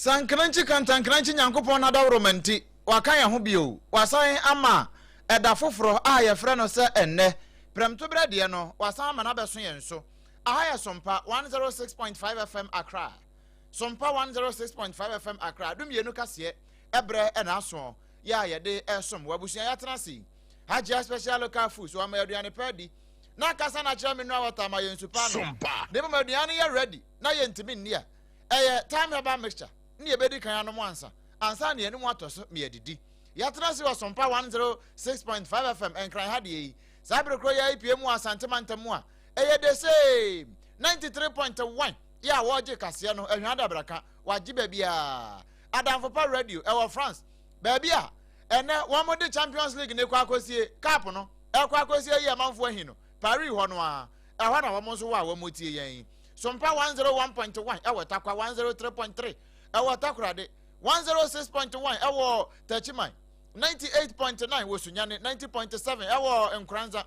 Sankrankyi kantankrankyi Nyankopɔn n'adaworoma nti, waka yɛn ho bio. Wasan ama ɛda foforɔ a yɛfrɛ no sɛ ɛnnɛ. Prɛmtoberɛ deɛ no, wasan ama no abɛso yɛn so. Aha yɛ Sompa 106.5 FM Accra. Sompa 106.5 FM Accra, dumienu kaseɛ, ɛberɛ ɛna asoɔ yɛ a yɛde ɛresom wɔ abusua yɛatena ase yi. Hajia Special Local Foods, wama yɛ aduane pa adi. Na kasa na kyerɛ me nua wɔtaa ma yɛn nsu pa nom. Na mmom aduane no yɛ ready na yɛntumi nni a, ɛyɛ thyme herbal mixture ne yɛbɛdi kan anom ansa ansa na yɛn mu atɔ so ma yɛadidi. Yɛatena ase wɔ Sompa 106.5 FM Nkran ha deɛ yi. Saa bere korɔ yi ara pue mu wɔ Asante mantam mu a, ɛyɛ the same 93.1 yɛ a wɔregye kaseɛ no Ahwea Adabraka, wɔagye baabiara. Adamfo Pa Radio ɛwɔ France, baabi a ɛnɛ wɔde Champions League no kɔ akɔsie, cup no ɛkɔ akɔsie yi amanfoɔ ahi no, Paris hɔ no ara, ɛhɔ na wɔn nso wɔ a wɔretie yɛn yi. Sompa 101.1 ɛwɔ Tarkwa, 103.3 ɛwɔ Takoradi, 106.1 ɛwɔ Techiman, 98.9 wɔ Sunyani, 90.7 ɛwɔ Nkoranza.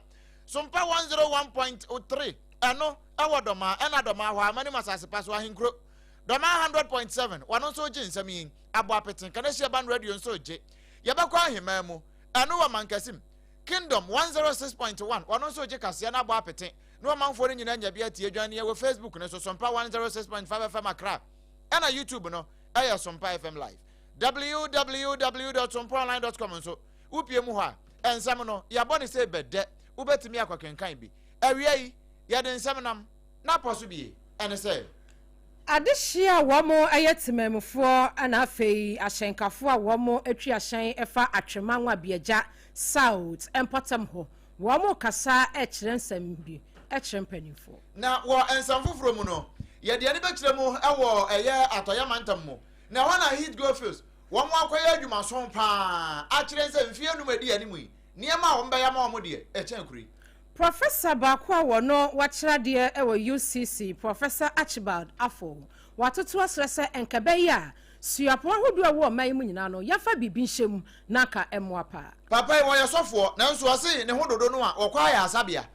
Sompa 101.3 ɛno ɛwɔ Dɔmaa, ɛna Dɔmaa hɔ a Amanim asase pa so Ahenkuro. Dɔmaa 100.7 wɔn nso gye nsɛm yi abɔ apete. Kaneshie Ban Radio nso gye. Yɛbɛkɔ Aheman mu, ɛno wɔ Mankasim. Kingdom 106.1 wɔn nso gye kaseɛ no abɔ apete. Na ɔmanfoɔ no nyinaa nya bi atie dwan neɛ wɔ Facebook no so Sompa 106.5 FM Accra ɛna YouTube no ɛyɛ Sompa FM Live. www.sompaonline.com nso wopie mu hɔ a nsɛm no yɛabɔ ne sɛ bɛdɛ wobɛtumi akɔkenkan bi. Awia yi yɛde nsɛm nam na apɔ so bie ɛne sɛ. Adehyeɛ a wɔyɛ temanmufoɔ na afei ahyɛnkafoɔ a wɔtwi ahyɛn fa Atwema Nwabiagya South mpɔtam hɔ Wɔrekasa kyerɛ nsɛm bi kyerɛ mpanimfoɔ. Na wɔ nsɛm foforɔ mu no, yɛde ani bɛkyerɛ mu wɔ ɛyɛ Atɔeɛ mantam mu, na ɛhɔ na Heath Goldfields wɔn akɔyɛ adwumason pa ara akyerɛ sɛ mfeɛ nnum a ɛdi anim yi, nneɛma a wɔbɛyɛ ama wɔn deɛ, ɛkyɛn kuro yi. Prɔfɛsa baako a wɔno wakyerɛ adeɛ wɔ UCC, Prɔfɛsa Archibald Afful, watoto asrɛ sɛ nka ɛbɛyɛ a suapɔn ahodoɔ a ɛwɔ ɔman yi mu nyinaa no, yɛmfa biribi nhyɛ mu na anka ɛmmoa paa. Papa yi ɔyɛ sɔfoɔ nanso ɔse ne ho dodo no a ɔkɔ ayaresabea.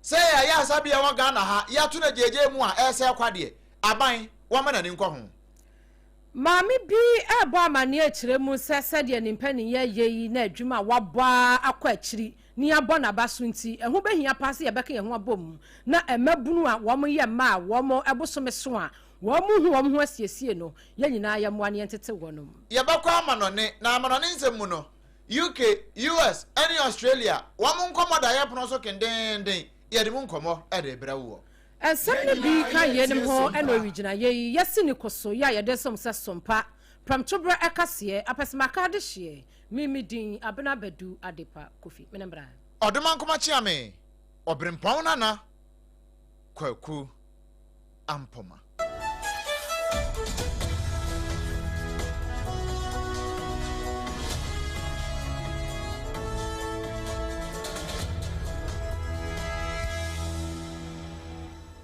Sɛ ayaresabea wɔ Ghana ha yɛato no agyeegyee mu a ɛresɛe kwa deɛ, aban wɔmma n'ani nkɔ ho. Maame bi rebɔ amanneɛ rekyerɛ mu sɛ sɛdeɛ ne mpanin yɛ yi na adwuma a wabɔ ara akɔ akyiri na yɛabɔ n'aba so nti, ɛho bɛhia paa sɛ yɛbɛka yɛn ho abom na mmabunu a wɔyɛ mma a wɔn bosome so a wɔnhu wɔn ho asiesie no, yɛn nyinaa yɛmmoa na yɛntete wɔn. Yɛbɛkɔ amanɔne, na amanɔne nsɛm mu no, UK, US, ne Australia, wɔn nkɔmmɔ da yɛn pono so kendeenden. Yɛde mu nkɔmmɔ de rebrɛ woɔ. Nsɛm no bi ka yeinom ho na owigyinaeɛ yi yɛsi ne koso yɛ a yɛde som sɛ sompa, prɛmtoberɛ ɛkaseɛ, apɛsɛmaka adehyeɛ, me me din, Abena Badu Adepa Kofi. Mene mbra. Ɔdomankoma Kyeame, Ɔberempɔn Nana Kwaku Ampoma.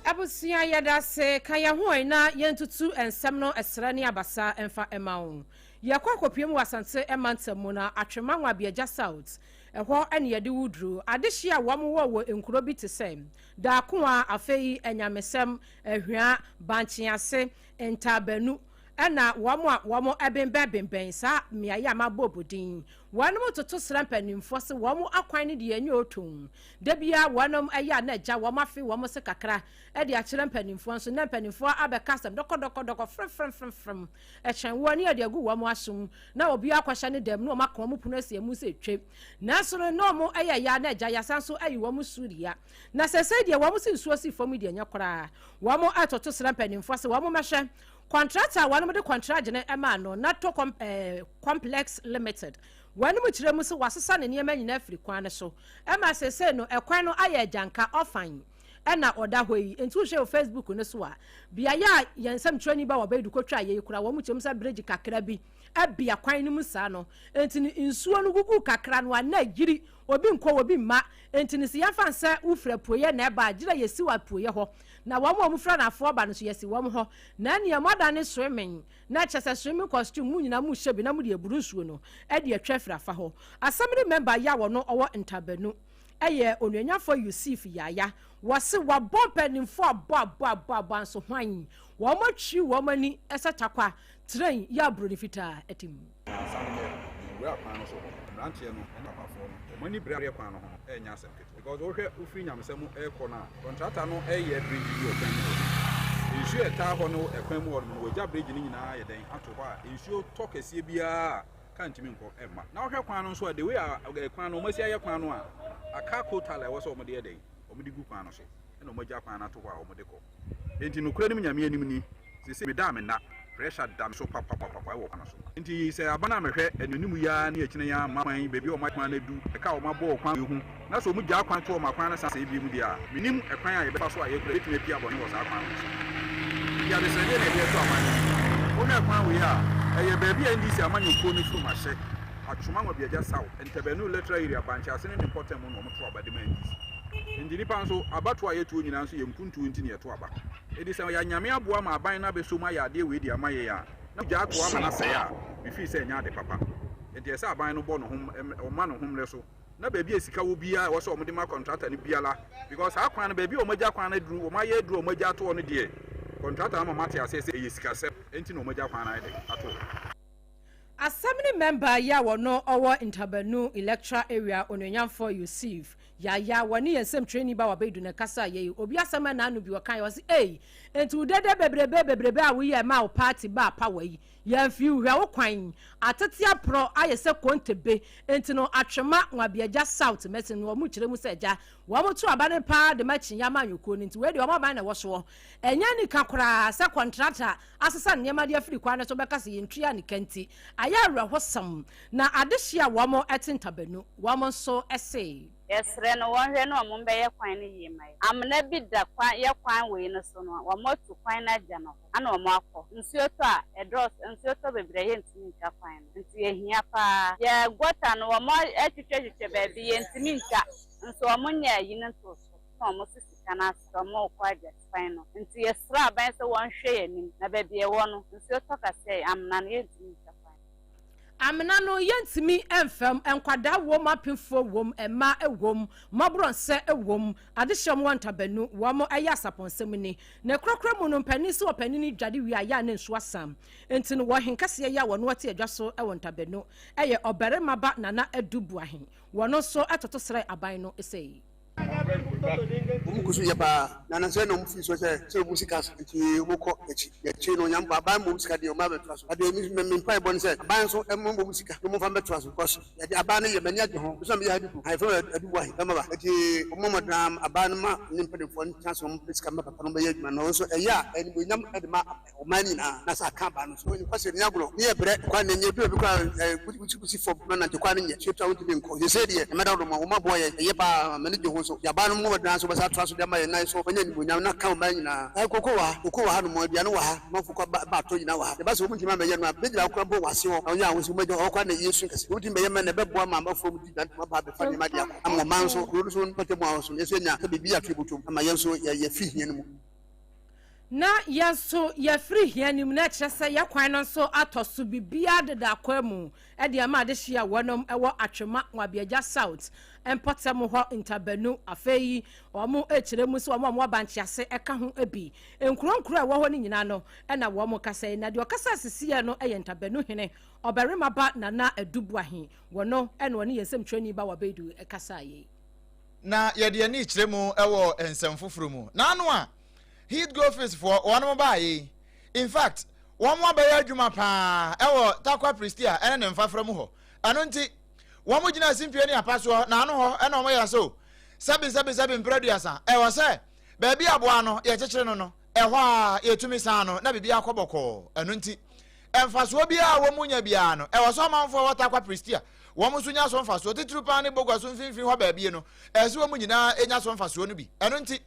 Abusua yɛdase ka yɛn ho ɛ na yɛntutu nsɛm no ɛserɛ ne abasa mfa mma wo. Yɛkɔ akɔpue mu wɔ Asante mantam mu na Atwema Nwabiagya South ɛhɔ ne yɛde wo duru. Adehye a wɔn wɔ wɔ nkuro bi te sɛ Dakoa, afei Anyamesɛm, Ahwia, Bankyease, Ntaabanu, ɛna wɔn a wɔbenbɛnbenbɛn saa mmeaeɛ a mabɔbɔ din yi. Wɔnom toto srɛ mpanimfoɔ se wɔn akwan no deɛ ɛnyɛ oton. Da biara wɔnom yɛ a na agya wɔn afe wɔn se kakra de akyerɛ mpanimfoɔ nso na mpanimfoɔ abɛka asɛm dɔkɔdɔkɔdɔkɔ fremfremfrem ɛkyɛn woɔ ne yɛde agu wɔn asom na obiara akɔhyɛ ne dɛm na wɔn aka wɔn pono asi amu sɛ twe. Nanso no na wɔn yɛ ya na agya yɛasan so ayi wɔn suria. Na sɛsɛi deɛ wɔn se nsuo si fam yi deɛ nyɛ koraa. Wɔn ɛtoto srɛ mpanimfoɔ se wɔn mmɛhwɛ kɔntrata a wɔn de kɔntragyene maa no, Nato Complex Limited. Wɔn kyerɛ mu se wɔasesa ne nneɛma nyinaa afiri kwan no so ma sesei no ɛkwan no ayɛ agyanka, ɔfan na ɔda hɔ yi. Enti wohwɛ wɔ Facebook no so a, beaeɛ a yɛn nsɛmtwerɛni ba wɔ Baidu kɔtwaa yei koraa, wɔn kyerɛ mu sɛ bridge kakra bi abia kwan no mu saa no. Enti no nsuo no gugu kakra no a na ayiri. Obi nkɔ, obi mma. Enti no sɛ yɛmfa no sɛ wofiri apueeɛ na ɛba a, gyina yɛsi wɔ apueeɛ hɔ. Na wɔn a wɔfiri anafoɔ ba no nso, yɛasi wɔn hɔ. Na ɛnneɛ moadane swimming, na kyerɛ sɛ swimming costume, mo nyinaa mohyɛ bi na mode aburu nsuo no de atwa afiri afa hɔ. Assembly member yi a ɔno ɔwɔ Ntabanu. yɛ Onuonyamfoɔ Yusuf Yaya. Wɔse wɔabɔ mpanimfoɔ abɔ abɔ abɔ abɔ nso hwan? Wɔn atwi wɔn ani sɛ takwa train yɛ aburoni fitaa atim. Ansa no yɛ nwura kwan no so hɔ, mmeranteɛ no ne papafoɔ no, wɔn ani bere kwan no ho no, ɛnyɛ asɛm ketewa. Because wohwɛ wofiri nyamesɛm ɛrekɔ no a, kɔntrata no ɛreyɛ bridge bi wɔ kwan mu hɔ. Nsuo a ɛtaa hɔ no ɛkwan mu hɔ no, wɔagya bridge no nyinaa yɛ dɛn ato hɔ a nsuo tɔ kɛseɛ biara a kaa ntumi nkɔ ɛmma. Na wohwɛ kwan no nso a, the way a kwan no wɔn asi ayɛ kwan no a, aka coal tar a ɛwɔ sɛ wɔde yɛ dɛn, wɔde gu kwan no so, ɛna wɔagya kwan no ato hɔ a wɔde kɔ. Enti nokorɛ nim Nyame anim ni, seesei meda a menna, pressure da me so papapapapa wɔ kwan no so. Enti sɛ aban a mehwɛ anim yi ara ne akyina yi ara mma kwan baabi a wɔn kwan no adu, ɛka a wɔn abɔ wɔ kwan wei ho, na sɛ wɔn gyaa kwan to hɔ ma kwan no san sɛe biom deɛ a, mennim ɛkwan a yɛbɛfa so a yɛn koraa yɛbɛtumi apue abɔne wɔ saa kwan wei so. Enti adesrɛdeɛ na yɛde reto aban no anim. Wohwɛ kwan wei a, ɛyɛ baabi a NDC amanyɔkuo no furum ahyɛ, Atwoma Nwabiagya South, Ntabanu Electoral Area, Bankye Ase ne ne mpɔtam na wɔto aba de ma NDC. Enti nnipa nso, abatoɔ a yɛtoɔ nyinaa nso yɛ mpuntuo nti na yɛto aba. Enti sɛ yɛ Nyame aboa ma aban no abɛsɔ mu ayɛ adeɛ wei de ama yɛn a, na wogyaa to ama no asɛe a, me feel sɛ ɛnyɛ ade papa. Enti ɛsɛ sɛ aban no bɔ ne ho, ɔma ne ho mmerɛ so, na baabi a sika wɔ biara a ɛwɔ sɛ wɔde ma kɔntrata no biara, because saa kwan no, baabi a wɔagya kwan no aduru, wɔayɛ aduru a wɔagya ato hɔ no deɛ, kɔntrata no ama mate aseɛ sɛ ɛyɛ sikasɛm nti na wɔagya kwan no ayɛ dɛn ato hɔ. Assembly member yi a wɔno ɔwɔ Ntabanu Electoral Area Onuonyamfoɔ Yusuf Yaya wɔne yɛn nsɛmtwerɛni ba wabɛdu ne kasa yei obi asɛm a n'ano bi ɔka yɛ ɔse ei enti wo dede bebrebe bebrebe a woyɛ ma wo party ba power yi yɛmfi wo hwɛ wo kwan atete aporɔ ayɛ sɛ kontebe enti no Atwema Nwabiagya South mɛsen no wɔn kyerɛ mu sɛ agya wɔn to aba no paa de ma kyinya ama anyɔkuo no nti wei deɛ wɔn aban na ɛwɔ soɔ ɛnyɛ nika koraa sɛ kɔntrata asesa nneɛma de afiri kwan no so bɛka sɛ yɛntua ne ka nti, ayɛ awerɛhosɛm. Na adehye a wɔn te ntabanu, wɔn nso se. Yɛsrɛ no wɔnhwɛ na wɔn bɛyɛ kwan no yie ma yɛn. Amena bi da kwan yɛ kwan wei no so no wɔn atu kwan no agya no hɔ ana wɔn akɔ. Nsuo tɔ a ɛdɔɔso nsuo tɔ bebree a yɛntumi ntwa kwan no nti ɛhia paa. Yɛ gɔta no wɔn atwitwatwitwa baabi yɛntumi ntwa nso wɔn nyɛ ayi no ntoo so na wɔn se sika no ase wɔn rekɔ agya. Kwan no. Nti yɛsrɛ aban sɛ wɔnhwɛ yɛn anim, na baabi a yɛwɔ no, nsuo tɔ kɛseɛ a, amena no, yɛntumi ntwa kwan. Amena no, yɛntumi mfa mu. Nkwadaa wom, apemfoɔ wom, mmaa wom, mmɔborɔnsɛ wom, adehyeɛ wɔn wɔ ntabanu, wɔn yɛ asapɔnsɛm ni. Ne korakora mu no, mpanin sɛ ɔpanin dware wie a, yɛ a na nsuo asa. Nti no, wɔ henkɛseɛ yi a wɔn te adwa so wɔ ntabanu yɛ ɔbarima ba Nana Adu Boahen. Wɔn nso toto srɛ aban no sei. Wɔn kɔ so yɛ paa na na sɛ na wɔn firi so sɛ sɛ wɔn sika so nti wɔn kɔ akyi na akyire no onyame aban mmom sika deɛ wɔn abɛtoa so adeɛ mi mi mpa ɛbɔ ne sɛ aban nso ɛmo mmom sika na wɔn fa mbɛtoa so kɔs yɛde aban no yɛ m'ani agye ho nso mi yɛ adubu ayɛ fɛn adubu ahe bɛma ba nti wɔn mmɔ dan aban no ma ne mpanimfoɔ no chance wɔn pɛ sika mma papa no bɛyɛ adwuma no nso ɛyɛ a ɛnimonyam ɛde ma ɔman no nyinaa na sɛ aka aba no so nokwasɛm nyɛ agorɔ ne yɛ brɛ kwan na nyɛ duru bi koraa ɛɛ wusi wusi fam na nante kwan no nyɛ so etu a wontumi nkɔ sesei deɛ Nyame adaworo ma wɔn aboa yɛn ɛyɛ paa m'ani gye ho nso yaba no mo mmɔden ara nso wɔbɛsan atoa so de ama yɛn na nso wɔanya animuonyam na aka ɔman nyinaa ɛɛ koko wɔ ha koko wɔ ha nom aduane wɔ ha amanfo kɔ ba ba atɔ nyinaa wɔ ha yɛba sɛ wɔn ntumi amɛyɛ no a bɛgyina koraa mpo wɔ ase hɔ na wɔnyɛ ahosuo wɔn agya hɔ koraa na ɛyɛ su kɛse wɔn ntumi bɛyɛ mɛ na ɛbɛboa ma amanfoɔ mu di dwa ntoma ba abɛfa nneɛma de akɔ ama ɔman nso kuro no so mpɔtam a nso yɛn nso yɛnya sɛ biribi ato yɛbɔtɔm ama yɛn nso yɛ yɛfiri hia no mu. Na yɛn nso yɛafiri hia no mu, na ɛkyerɛ sɛ yɛn kwan no nso atɔ so, biribiara deda akwan mu de ama adehye a wɔnom wɔ Atwema, Nwabiagya South mpɔtam hɔ ntabanu. Afei wɔn rekyerɛ mu sɛ wɔn a wɔwɔ Bankyease ka ho bi. Nkuro nkuro a ɛwɔ hɔ no nyinaa no na wɔn kasa yi. Na deɛ ɔkasa sisiɛ no yɛ Ntabanu hene, ɔbarima ba Nana Adu Boahen. Wɔno na ɔne yɛn nsɛmtwerɛni Bawa Baidu kasaeɛ yi. Na yɛde yɛn ani rekyerɛ mu wɔ nsɛm foforɔ mu. N'ano a Heath Goldfields foɔ wɔn baeɛ yi, in fact wɔn abɛyɛ adwuma paa ɛwɔ Tarkwa Prestea ɛne ne mfafra mu hɔ. Ɛno nti wɔn gyina simpie ne apa soɔ n'ano hɔ ɛna wɔn yɛ so sɛbi sɛbi sɛbi mpere aduasa ɛwɔ sɛ baabi aboa no yɛkyekyere no no ɛhɔ a yɛtumi san no na biribi akɔ bɔkɔɔ. Ɛno nti mfasoɔ biara a wɔn nya biara no ɛwɔ sɛ ɔmanfoɔ wɔ Tarkwa Prestea Wɔn nso nya so mfasoɔ, titiriw paa ne Bogua so mfimfini hɔ baabi no, ɛsɛ sɛ wɔn nyinaa nya so mfasoɔ no bi. Ɛno nti,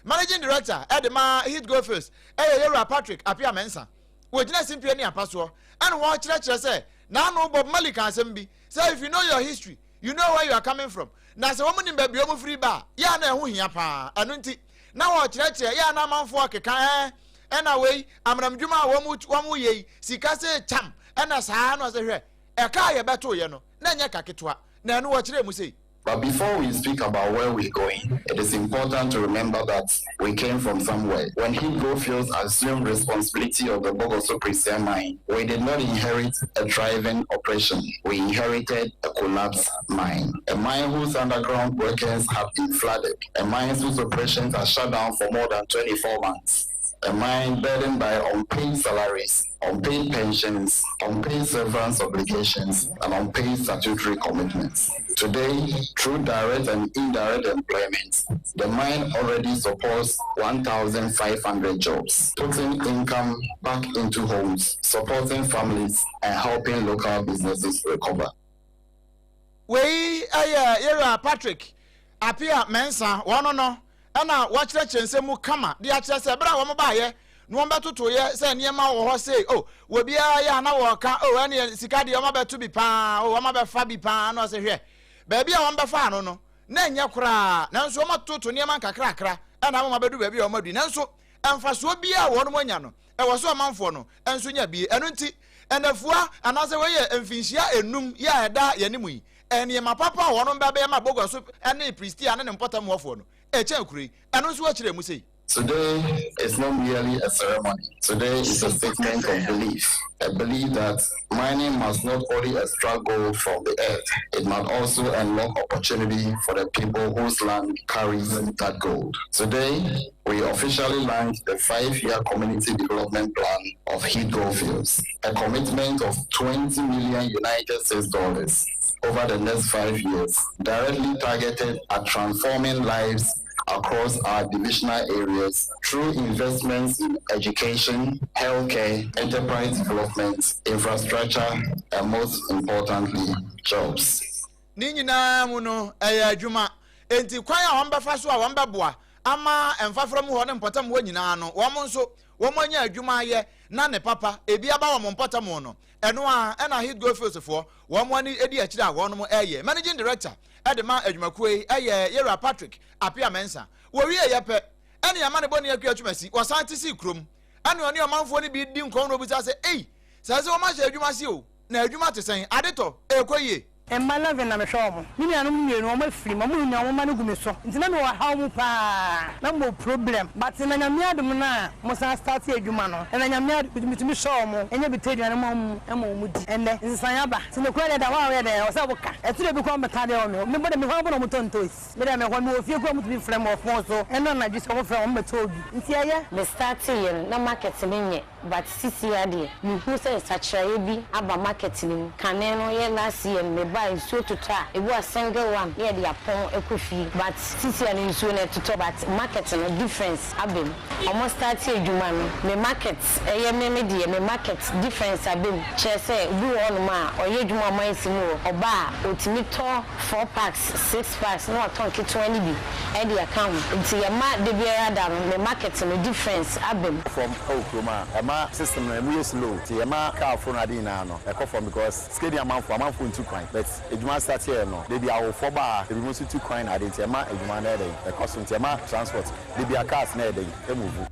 Managing Director de ma Heath Goldfields yɛ Yɛwura Patrick Appiah Mensah. Wɔgyina simpie ne apa soɔ ɛna wɔrekyerɛkyerɛ sɛ n'ano Bob Marley ka asɛm bi sɛ if you know your history, you know where you are coming from. Na sɛ wɔn nim baabi wɔn firi ba a, yɛ a na ɛho hia paa. Ɛno nti, na wɔrekyerɛkyerɛ yɛ a na amanfoɔ keka ɛɛ ɛna wei amanamdwuma a wɔn wɔn yɛ yi sika sɛ kyam ɛna saa na ɔsɛ hwɛ Ɛka a yɛbɛtoeɛ no, na ɛnyɛ ka ketewa, na ɛno wɔkyerɛɛ mu sei. But before we speak about where we're going, it is important to remember that we came from somewhere. When Heat Goldfields assumed responsibility of the Bogoso Prestea mine, we did not inherit a thriving operation. We inherited a collapsed mine. A mine whose underground workings have been flooded. A mine whose operations are shut down for more than 24 months. A mine burdened by unpaid salaries, unpaid pensions, unpaid severance obligations, and unpaid statutory commitments. Today, through direct and indirect employment, the mine already supports 1,500 jobs, putting income back into homes, supporting families, and helping local businesses recover. Wei yɛ Yɛwura Patrick Appiah Mensah, wɔn no na wɔakyerɛkyerɛ nsɛm mu kama de akyerɛ sɛ bere a wɔbaeɛ na wɔbɛtotoeɛ sɛ nneɛma wɔ hɔ sei, oh, obiara yɛ a na wɔka, oh, ɛneɛ sika deɛ wɔabɛto bi paa, oh, wɔabɛfa bi paa, na ɔsɛ hwɛ, baabi a wɔbɛfaa no no, na ɛnyɛ koraa, nanso wɔatoto nneɛma nkakrakra na ama wɔabɛdu baabi a wɔadu, nanso mfasoɔ biara a wɔn anya no, ɛwɔ sɛ ɔmanfoɔ no nso nya bi. Ɛno nti, nnafua anaasɛ wei yɛ mfinhyia enum yi a ɛda yɛn anim yi, nneɛma papa a wɔn bɛbɛyɛ ma Bogoso ne Prestea ne ne mpɔtam hɔfoɔ no, ɛkyɛn kuro yi. Ɛno nso wɔkyerɛɛ mu sei. Today is not merely a ceremony. Today is a statement of belief. A belief that mining must not only extract gold from the earth, it must also unlock opportunity for the people whose land carries that gold. Today, we officially launched the five-year community development plan of Heat Goldfields, a commitment of 20 million United States dollars over the next 5 years, directly targeted at transforming lives across our divisional areas through investments in education, healthcare, enterprise development, infrastructure, and most importantly, jobs. Ne nyinaa mu no, ɛyɛ adwuma. Enti kwan a wɔbɛfa so a wɔbɛboa ama mfafra mu hɔ ne mpɔtam hɔ nyinaa no, wɔn nso wɔanya adwuma ayɛ na ne papa ebi aba wɔn mpɔtam no, ɛno ara na Heath Goldfields foɔ wɔn ani di akyire a wɔnom reyɛ. Managing Director de ma adwumakuo yi yɛ Yɛwura Patrick Appiah Mensah. Wɔwieeɛ pɛ ɛne Amanebɔni Akua Twumasi wɔsan te sii kurom ɛne ɔne ɔmanfoɔ no bi di nkɔmmɔ na ɔbisa sɛ, Ei, sɛ ɛsɛ wɔahyɛ adwuma ase o, na adwuma te sɛn? Adetɔ, ɛrekɔ yie? Mma 11 na mehwɛ wɔn. Me nuanom mmienu wɔn afiri mu, wɔn nyinaa wɔn mma no gu me so nti na mewɔ haw mu paa, na mewɔ problem but na Nyame adom no a mo san starte adwuma no na Nyame adom metumi hwɛ wɔn, nya bi tɔ aduane ma wɔn ma wɔn di. Ɛnnɛ nsesaeɛ aba nti nokorɛ deɛ da hɔ a woyɛ dɛn ɛwɔ sɛ woka. Ɛto da bi koraa wɔbɛka adeɛ wɔ me hɔ, me mpo deɛ me hɔ ara mpo na wɔtɔ ntoes, me deɛ me hɔ, mewɔ fie koraa wɔtumi frɛ me wɔ phone so ɛno anadwo sɛ wɔfrɛ wɔn bɛtɔ bi nti ɛyɛ. Me starteeɛ no na market no nyɛ But sisi ara deɛ me hu sɛ nsakyeraeɛ bi aba market no mu. Kane no yɛ last year no me baa nsuo totɔ a ebi wɔ a single one na yɛde apɔn kɔ fie but sisi a no nsuo no ɛtotɔ but market no difference aba mu. Ɔmo starte adwuma no me market ɛyɛ me me deɛ me market difference aba mu kyerɛ sɛ obi wɔ hɔ nom a ɔyɛ adwuma wɔ mines mu hɔ ɔba a ɔtumi tɔ four packs, six packs na watɔ nketewa no bi de aka ho nti yɛma da biara da no me market no difference aba mu. Fam wɔ kurom a ɛma system no ɛmu yɛ slow nti ɛma car foro no ade nyinaa no ɛkɔ fam because sika ni amanfoɔ amanfoɔ ntu kwan but adwuma start yɛ no dabi awofoɔ ba ha ebinom nso tu kwan na ade nti ɛma adwuma no yɛ dɛn ɛkɔ so nti ɛma transport dabi a cars no yɛ dɛn ɛmove.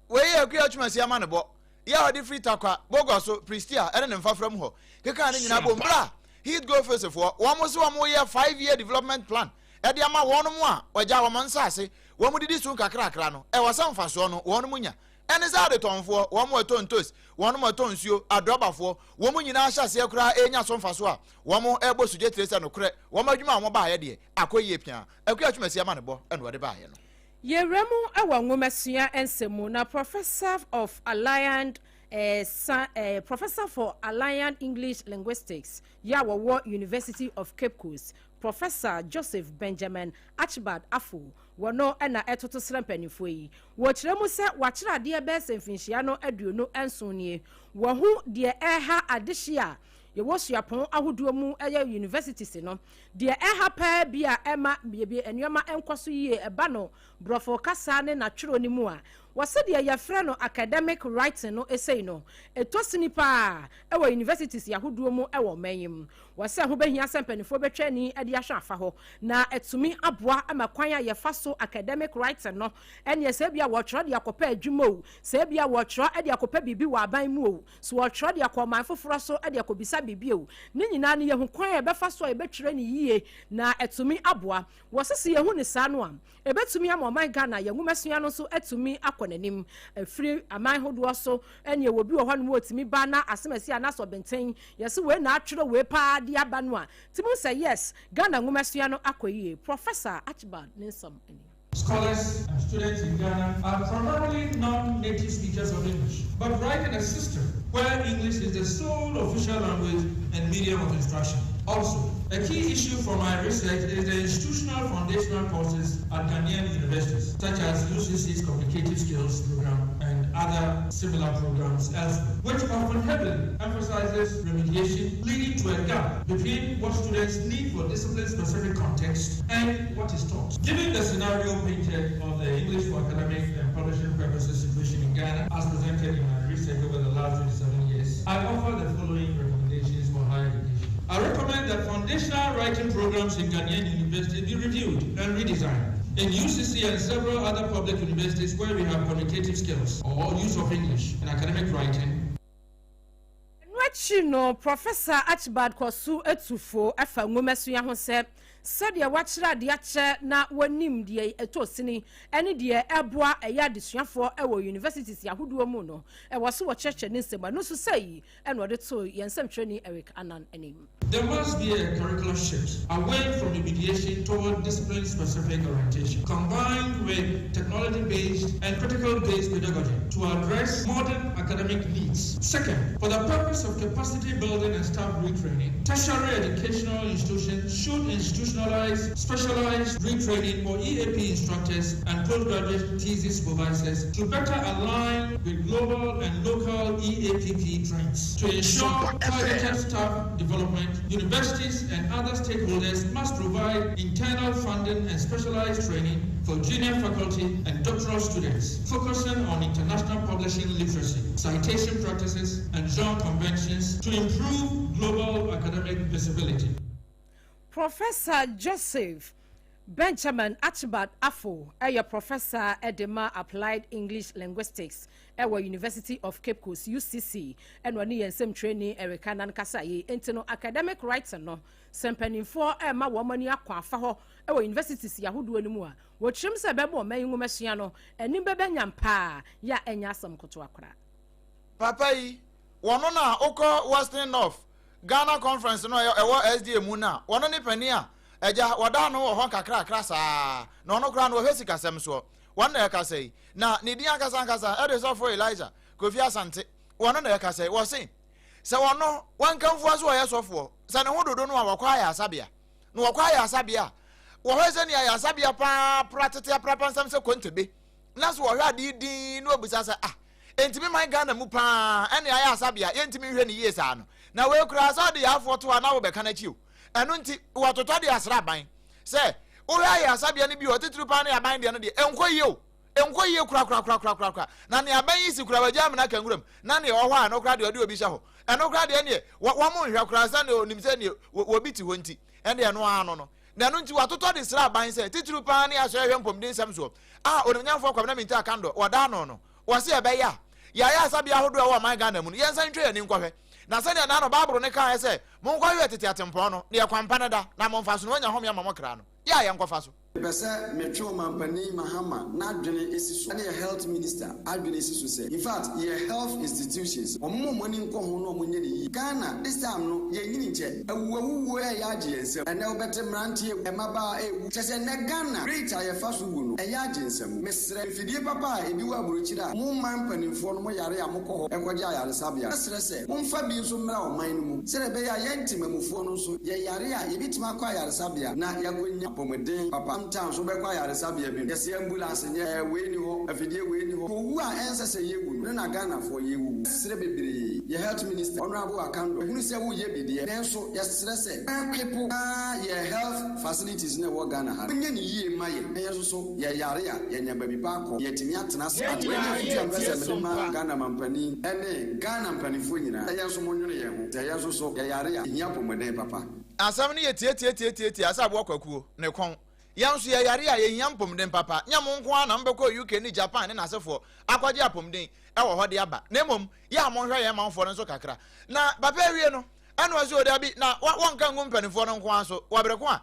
Wei yɛ Akua Twumasi amanebɔ yi a ɔde firi Tarkwa, Bogoso, Prestea ne ne mfafra mu hɔ kekaa ne nyinaa bom berɛ a Heath Goldfields foɔ wɔn se wɔn reyɛ five year development plan de ama wɔn a wɔagya wɔn nsaase wɔn didi so nkakrakra no ɛwɔ sɛ mfasoɔ no wɔn nya ɛne sɛ adetɔnfoɔ wɔn ɛtɔ ntos wɔn ɛtɔ nsuo adrɔbafoɔ wɔn nyinaa hyɛ aseɛ koraa ɛnya so mfasoɔ a wɔn ɛbɔ sugye tire sɛ nokorɛ wɔn adwuma a wɔn baayɛ deɛ akɔ yie pia Akua Twumasi amanebɔ ɛna wɔde baayɛ no. Yɛwura mu wɔ nwomasua nsɛm mu na Professor of Allied eh, sa, eh, Professor for Allied English Linguistics yɛ a wɔwɔ University of Cape Coast, Professor Joseph Benjamin Archibald Afful, wɔno na ɛtoto srɛ mpanimfoɔ yi. Wɔkyerɛ mu sɛ wɔakyerɛ adeɛ bɛyɛ sɛ mfinhyia no 27 nie. Wɔahu deɛ ɛreha adehye a yɛwɔ suapɔn ahodoɔ mu ɛyɛ universities no. Deɛ ɛha paa bi a ɛma nneɛma nkɔ so yie ɛba no Borɔfo kasa ne n'atwerɛ no mu a. Wɔse deɛ yɛfrɛ no academic writing no sei no, ɛtɔ sini pa ara wɔ universities ahodoɔ mu wɔ ɔman yi mu. Wɔse ɛho bɛhia sɛ mpanimfoɔ bɛtwa ani de ahwɛ afa hɔ na atumi aboa ma kwan a yɛfa so academic writing no, ɛneɛ sɛ ebia wɔretwerɛ de akɔpɛ adwuma o, sɛ ebia wɔretwerɛ de akɔpɛ biribi wɔ aban mu o, sɛ wɔretwerɛ de akɔ ɔman foforɔ so de akɔbisa biribi o, ne nyinaa no yɛhu kwan a yɛbɛfa so a yɛbɛtwerɛ no yie na atumi aboa. Wɔse sɛ yɛhu no saa no a, Ɛbɛtumi ama ɔman Ghana yɛn nwomasua no nso atumi akɔ n'anim. Ɛfiri aman hodoɔ so, ɛneɛ wɔ bi wɔ hɔnom a ɔtumi ba na asɛm asi anaasɛ ɔbenten, yɛse wei na atwerɛ wei paa de aba no a, tumi hu sɛ yes, Ghana nwomasua no akɔ yie. Professor Archibald ne nsɛm nie. Scholars and students in Ghana are primarily non-native speakers of English, but write in a system where English is the sole official language and medium of instruction. Also, a key issue for my research is the institutional foundational courses at Ghanaian universities, such as UCC's Communicative Skills Program and other similar programs elsewhere, which often heavily emphasizes remediation, leading to a gap between what students need for discipline-specific context and what is taught. Given the scenario painted of the English for academic and publishing purposes situation in Ghana, as presented in my research over the last 27 years, I offer the following recommendations for higher education. I recommend that foundational writing programs in Ghanaian universities be reviewed and redesigned. In UCC and several other public universities where we have communicative skills or use of English in academic writing, Ɛno akyi no, Professor Archibald kɔ so tu fo fa nwomasua ho sɛ, Sɛdeɛ wɔakyerɛ adeɛ akyɛ na wɔnim deɛ ɛtɔ sini ne deɛ ɛboa ɛyɛ adesuafoɔ wɔ universities ahodoɔ mu no, ɛwɔ so wɔkyerɛkyerɛ ne nsɛm. Ɛno nso sɛi na ɔde too yɛn nsɛmtwerɛni Eric Annan anim. There must be a curricular shift away from remediation toward discipline-specific orientation, combined with technology-based and critical-based pedagogy to address modern academic needs. Second, for the purpose of capacity building and staff retraining, tertiary educational institutions should institutionalize specialized retraining for EAP instructors and postgraduate thesis supervisors to better align with global and local EAPP trends. To ensure targeted staff development, universities and other stakeholders must provide internal funding and specialized training for junior faculty and doctoral students, focusing on international publishing literacy, citation practices, and genre conventions to improve global academic visibility. Professor Joseph Benjamin Archibald Afful yɛ Professor de ma Applied English Linguistics wɔ University of Cape Coast, UCC, na ɔne yɛn nsɛmtwerɛni Eric Annan kasaeɛ yi. Enti no, academic writing no, sɛ mpanimfoɔ rema wɔn ani akɔ afa hɔ wɔ universities ahodoɔ no mu a, wɔkyerɛm sɛ ɛbɛma ɔman yi nwomasua no anim bɛba nyam paa, yɛ a ɛnyɛ asɛm ketewa koraa. Papa yi, wɔno na wokɔ Western North Ghana Conference no a ɛwɔ SDA mu no a, wɔno ne panin a agya wɔda ano wɔ hɔ nkakrakra saa, na ɔno koraa no wɔhwɛ sikasɛm soɔ. Wɔno na ɛkasa yi, na ne din ankasa ankasa ɛde Sɔfo Elijah Kofi Asante, wɔno na ɛkasa yi. Wɔse sɛ wɔno wankamfua so ɔyɛ sɔfoɔ, sɛ ne ho dodo no a wɔkɔ ayarasabea, na wɔkɔ ayarasabea a, wɔhwɛ sɛnea ayarasabea paa pra tete aprapansam sɛ kontebe, na so wɔhwɛ adeɛ dinn na wɔbisa sɛ ah, Enti me man Ghana mu paa ɛne ayɛ asabea yɛntumi nhwɛ no yie saa no. Na wei koraa sɛ ɔde yaafoɔ to a na wobɛka n'akyi o. Ɛno nti wɔtotɔ de asra aban sɛ wohwɛ ayɛ asabea no bi o, titiriw paa ne aban deɛ no deɛ ɛnkɔ yie o. Ɛnkɔ yie korakorakorakorakora. Na nea aban yi si koraa wagya amena aka nwuram. Na nea ɛwɔ hɔ a ɛno koraa deɛ ɔde obi hyɛ hɔ. Ɛno koraa deɛ ɛneɛ wɔn nhwɛ koraa sɛ nea onim sɛ nea obi te hɔ nti ɛndeɛ ɛno ara no no. Na ɛno nti wɔatotɔ de sra aban sɛ titiriw paa ne asɔre hwɛ mpɔmuden nsɛm soɔ a Onimnyamfoɔ Kwabena Mintah Akandoh wɔda ano no. Wɔse ɛbɛyɛ a, yɛn ayaresabea ahodoɔ a ɛwɔ ɔman Ghana mu no, yɛnsan ntwa yɛn ani nkɔhwɛ. Na sɛdeɛ naano Bible no kaeɛ sɛ, Monkɔhwehwɛ tete atempɔn no, deɛ kwan pa no da, na momfa so, na wɔanya home ama mo kra no, yɛ a yɛnkɔfa so. Mepɛ sɛ metwe Ɔmanpanin Mahama n'adwene si so ne yɛ Health Minister adwene si so sɛ, in fact yɛ health institutions, wɔmma wɔn ani nkɔ ho na wɔnyɛ no yie. Ghana, this time no, yɛnyini nkyɛ. Awuwawuwuo reyɛ agye yɛn nsam. Ɛnnɛ wobɛte mmeranteɛ rewu, mmabaa rewu. Kyerɛ sɛ nnɛ Ghana, rate a yɛfa so wu no, ɛyɛ agye nsam. Mesrɛ, mfidie papa a ebi wɔ aburokyire a mo man mpanimfoɔ no mo yare a mokɔ hɔ kɔgye ayaresabea no, mɛsrɛ sɛ momfa bi nso mmra ɔman no mu sɛdeɛ ɛbɛyɛ a yɛn. Yɛn temamufoɔ no nso, yɛyare a, yɛbɛtumi akɔ ayaresabea na yɛakɔnya apɔmuden papa. Sometimes wobɛkɔ ayaresabea bi no, yɛse ambulance nyɛ, ɛɛ wei nni hɔ, afidie wei nni hɔ. Owu a ɛnsɛ sɛ yɛwu no, ɛno na Ghanafoɔ yɛwuwu. Yɛsrɛ bebree, yɛ Health Minister, Honourable Akandoh, yɛhunu sɛ woyɛ bi deɛ, nanso yɛsrɛ sɛ, equipo na yɛ health facilities no a ɛwɔ Ghana ha no, monyɛ no yie mma yɛn, na yɛn nso so yɛyare a, yɛanya baabi pa akɔ, na yɛatumi atena ase. Yɛn Wei ne nyinaa afotu a mepɛ yɛtie sɛ mede ma Sompa. Ghana mampanin ne Ghana mpanimfoɔ nyinaa, sɛ yɛn nso monnwene yɛn ho, sɛ yɛn nso so yɛyare a, yɛhia apɔmuden papa. Asɛm no yɛ tiatiatiatiatia sɛ aboa kwakuo ne kɔn. Yɛn nso yɛyare a, yɛhia mpomden papa. Nyɛ mo nko ara na mobɛkɔ UK ne Japan ne n'asefoɔ akɔgye apomden wɔ hɔ de aba, na mmom yɛ a monhwɛ yɛn manfoɔ no nso kakra. Na papa awie no, ɛna ɔse o dabi, na wɔnka ngu mpanimfoɔ no nko ara so wɔ bere ko a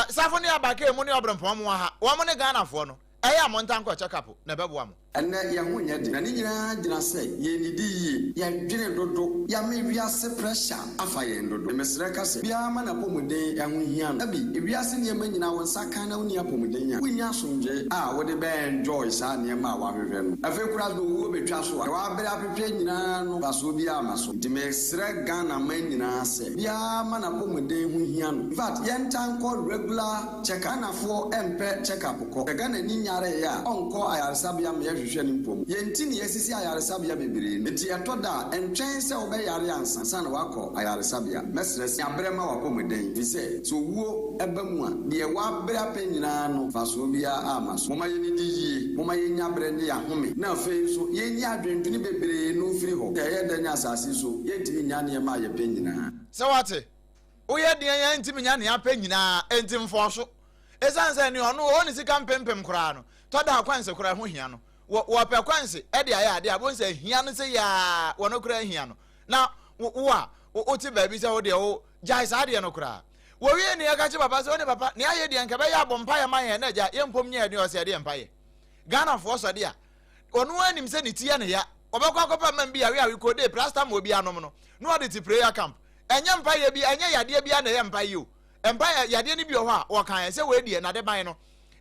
Safo ne Abakee mo ne Ɔbrempɔn mo wɔ ha, wɔn ne Ghanafoɔ no. Ɛyɛ a montaa nkɔ check up na ɛbɛboa mo. Ɛnnɛ, yɛn ho nyɛ den, na ne nyinaa gyina sɛ yɛnnidi yie, yɛdwene dodo, yɛama wiase pressure afa yɛn dodo. Mesrɛ ka sɛ, obiara ma n'apɔmuden ho hia no. Dabi, wiase nneɛma nyinaa wo nsa ka na wonni apɔmuden a, wunnya asomdwoe a wode bɛ enjoy saa nneɛma a woahwehwɛ no. Afei koraa sɛ owuo betwa so a, deɛ woabrɛ ahwehwɛ nyinaa no, mfasoɔ biara mma so. Nti mesrɛ Ghana man nyinaa sɛ, obiara ma n'apɔmuden ho hia no. In fact, yɛntaa nkɔ regular Check Ghanafoɔ mpɛ check up kɔ. Sɛ Ghanani nyareeɛ a, ɔnkɔ ayaresabea ma yɛhwehwɛ no mpom. Yɛn nti na yɛasisi ayaresabea bebree no. Enti ɛtɔ da a, ntwɛn sɛ wobɛyare ansa ansa na woakɔ ayaresabea. Mɛsrɛ sɛ, nya berɛ ma w'apɔmuden, ɛfiri sɛ, sɛ owuo ba mu a, deɛ woabrɛ apɛ nyinaa no, mfasoɔ biara amma so. Momma yɛnnidi yie, momma yɛnnya berɛ nnye yɛn ahome, na afei nso yɛnyi adwendwene bebree no mfiri hɔ. Sɛ ɛyɛ dɛn asase yi so, yɛntumi nnya nneɛma a yɛpɛ nyinaa. Sɛ woate? Woyɛ deɛn a ntumi nya nea apɛ nyinaa, enti mfɔɔso. Esiane sɛ nea ɔno ɔwɔ ne sika mpempem koraa no, tɔ da a kwanse koraa ho hia no. Wɔ wɔpɛ kwanse de ayɛ ade a, bohu sɛ hia no sɛ yaa wɔn koraa hia no. Na wo wo a wote baabi sɛ wo deɛ wo gyae saa adeɛ no koraa. Wɔwie nea ɛka kye papa sɛ wo ne papa nea ayɛ deɛ nka bɛyɛ abɔ mpaeɛ ma yɛn na agya yɛmpom nyɛ deɛ ɔsɛ ɛdeɛ mpaeɛ. Ghanafoɔ sɔ de a ɔno ara nim sɛ ne ti yɛ ne ya. Ɔbɛkɔ akɔpɛ man bi awe awe kode plaster ma obi anom no na ɔde te prayer camp. Ɛnyɛ mpaeɛ bi, ɛnyɛ yadeɛ biara na ɛyɛ mpaeɛ o. Mpaeɛ, yadeɛ no bi wɔ hɔ a, wɔka yɛn sɛ wei deɛ n'adeban no,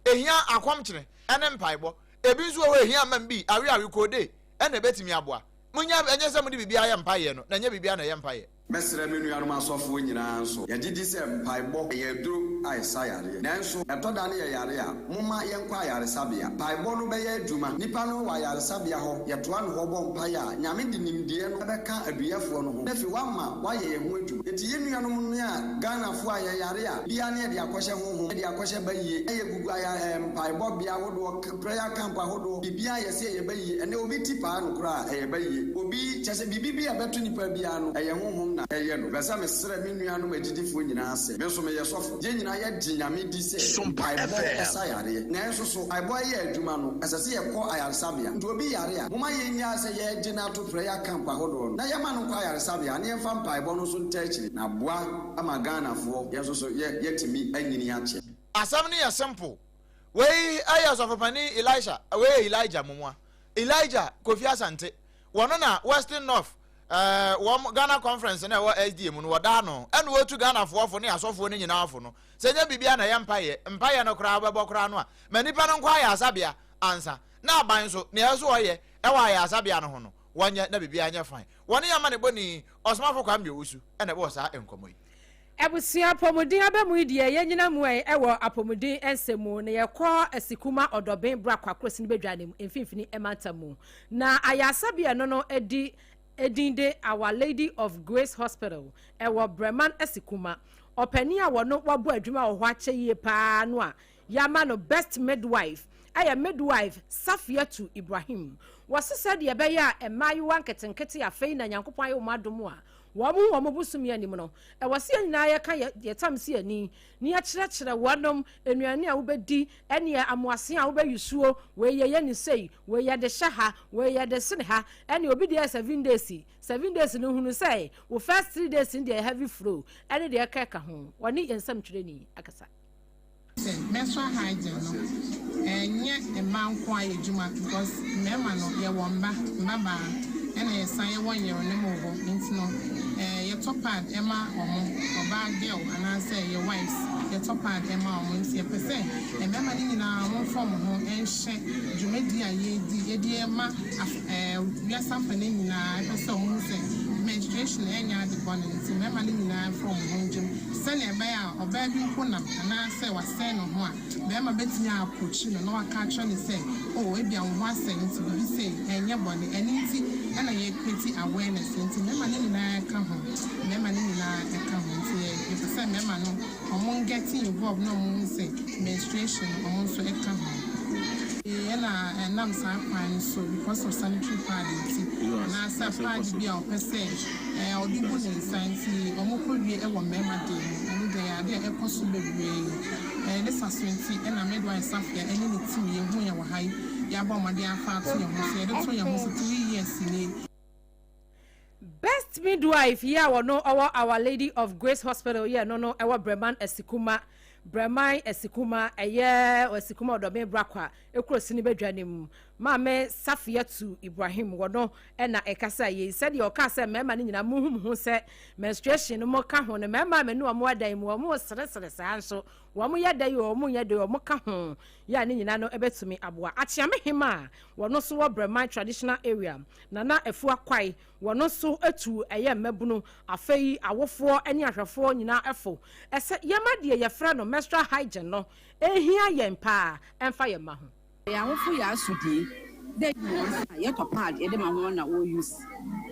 ɛhia akɔmkyene ne mpaebɔ. Ebi nso wɔ hɔ a ɛhia amam bi, awe awe koode ɛna ɛbɛtumi aboa. Monya, ɛnyɛ sɛ mode biribiara yɛ mpaeɛ no, na ɛnyɛ biribiara na ɛyɛ mpaeɛ. Mɛsrɛ me nuanom asɔfoɔ nyinaa nso, yɛgye di sɛ mpaebɔ yɛ aduro a ɛsa yareɛ. Nanso, ɛtɔ da no yɛyare a, momma yɛnkɔ ayaresabea. Mpaebɔ no bɛyɛ adwuma. Nipa no wɔ ayaresabea hɔ, yɛtoa no hɔ bɔ mpaeɛ a, Nyame de nimdeɛ no bɛka aduyɛfoɔ no ho, na afei wama wɔayɛ yɛn ho adwuma. Enti yɛn nuanom no a Ghanafoɔ a yɛyare a, biara ne yɛde akɔhyɛ honhom, yɛde akɔhyɛ bayie, na yɛgugu aya ɛɛ mpaebɔ bea ahodoɔ, prayer camp ahodoɔ, biribiara yɛse ɛyɛ bayie. Ɛnnɛ obi ti paa no koraa a, ɛyɛ bayie. Obi, kyerɛ sɛ biribi bi a ɛbɛto nipa biara no, ɛyɛ honhom na ɛyɛ no. Mepɛ sɛ mesrɛ me nuanom agyidifoɔ nyinaa sɛ, me nso meyɛ sɔfo, yɛn nyinaa yɛgye Nyame di sɛ mpaebɔ sa yareɛ. Nanso so mpaebɔ yɛ adwuma no, ɛsɛ sɛ yɛkɔ ayaresabea. Nti obi yare a, momma yɛnnyae sɛ yɛregye no ato prayer camp ahodoɔ no, na yɛma no nkɔ ayaresabea na yɛmfa mpaebɔ no nso ntaa akyire, na aboa ama Ghanafoɔ yɛn nso so yɛ yɛatumi anyini akyɛ. Asɛm no yɛ simple. Wei yɛ Ɔsɔfopanin Elisha, wei yɛ Elijah Mumua. Elijah Kofi Asante, wɔno na Western North eh, wɔn Ghana Conference na ɛwɔ SDA mu no wɔda ano, ɛna wɔtu Ghanafoɔ fo ne asɔfoɔ no nyinaa fo no sɛ nyɛ biribiara na ɛyɛ mpaeɛ, mpaeɛ no koraa wobɛbɔ koraa no a, ma nnipa no nkɔ ayaresabea ansa, na aban nso, nea ɛsɛ sɛ wɔyɛ ɛwɔ ayaresabea no ho no, wɔnyɛ na biribiara nyɛ fine. Wɔne Amanebɔni Ɔsomafo Kwame Owusu na ɛbɔɔ saa nkɔmmɔ yi. Abusua apɔmuden aba mu yi deɛ yɛnyina mu ɛ wɔ apɔmuden nsɛm mu na yɛkɔ Asikuma Ɔdɔben Brakwa Kurosini Badwa no mu mfimfini mantam mu na ayaresabea no no di edin de Our Lady of Grace Hospital ɛwɔ Breman Asikuma. Ɔpanin a wɔno wabɔ adwuma wɔ hɔ akyɛ yie paa no a yɛama no Best Midwife ɛyɛ Midwife Safiatu Ibrahim. Wɔse sɛdeɛ ɛbɛyɛ a mmaayewa nketenkete afei na Nyankopɔn ayɛ wɔn adom a Wɔn ho wɔn bosome anim no, ɛwɔ sɛ yɛn nyinaa yɛka yɛ yɛn tam si ani na yɛkyerɛkyerɛ wɔnom nnuane a wobɛdi ɛneɛ amoase a wobɛyusuo, wei yɛyɛ ne sei, wei yɛde hyɛ ha, wei yɛde sene ha, ɛneɛ obi deɛ yɛ seven days, seven days no hunu sɛ wo first three days no deɛ yɛ heavy flow ɛne deɛ ɛka ɛka ho. Wɔne yɛn nsɛmtwerɛni akasa. Sɛ menstrual hygiene no ɛnyɛ mmaa nko ara yɛ adwuma because mmarima no yɛwɔ mma, mmabaa ɛna yɛsan yɛwɔ nyernom wɔ hɔ nti no ɛɛ yɛtɔ pad ɛma wɔn, ɔbaa girl anaasɛ yɛ wives yɛtɔ pad ɛma wɔn nti yɛpɛ sɛ mmarima no nyinaa wɔn mfa wɔn ho nhyɛ dwumadie a yɛredi yɛde ɛma af ɛɛ wiase afanan nyinaa ɛpɛ sɛ wɔn hu sɛ. menstruation ɛnyɛ ade bɔne nti mmarima no nyinaa mfa wɔn ho ngyem sɛnea ɛbɛyɛ a ɔbaa bi mpo nam anaasɛ wasɛe ne ho a barima bɛtumi a approach no na waka akyerɛ no sɛ oh ebia wo ho asɛe nti biribi sei ɛnyɛ bɔne ɛno nti ɛna yɛ create awareness nti mmarima no nyinaa ɛka ho mmarima no nyinaa ɛka ho nti yɛpɛ sɛ mmarima no ɔmo get involved na ɔmo hu sɛ menstruation ɔmo nso ɛka ho. Ɛna ɛnam saa kwan no so because of sanitary pad nti anaasɛ pad bi a ɔpɛ sɛ ɔde gu ne nsa nti ɔmo kɔ wie ɛwɔ mmarima deɛ mu. Ɛno deɛ yɛ ade a ɛkɔ so bebree. Ne sa so nti ɛna midwife Safia ɛne ne team yɛhu yɛ wɔ ha yi, yɛabɔ ɔmɔden afa ato yɛn ho so, yɛde to yɛn ho so 3 years nie. Best midwife yi a wɔno ɔwɔ Our Lady of Grace Hospital yɛ no ɛwɔ Breman Asikuma, Breman Asikuma, ɛyɛ Asikuma Ɔdɔme Brakwa ekuro sini badwa ne mu, Maame Safiatu Ibrahim, wɔno ɛna ɛkasa yie sɛdeɛ ɔka sɛ mmarima no nyinaa muhum ho sɛ menstruation no mo ka ho no. Mmarima a mɛnu wɔn adan mu, wɔn seresere saa nso wɔn yɛ da yi, wɔn nyɛ da yi, wɔn ka ho yɛ a ne nyinaa no ɛbɛtumi aboa. Akyeame hema a wɔno nso wɔ Breman Traditional Area, Nana Efua Kwae, wɔn nso atu ɛyɛ mmabunu, afei awofoɔ ne ahwɛfoɔ nyinaa ɛfo ɛsɛ yɛma deɛ yɛfrɛ no menstrual hygiene no ehia yɛn paa ɛmfa yɛn ma ho. Yɛ awofo yɛ asodie dɛ yɛtɔ pad yɛde ma wɔn na wɔ use,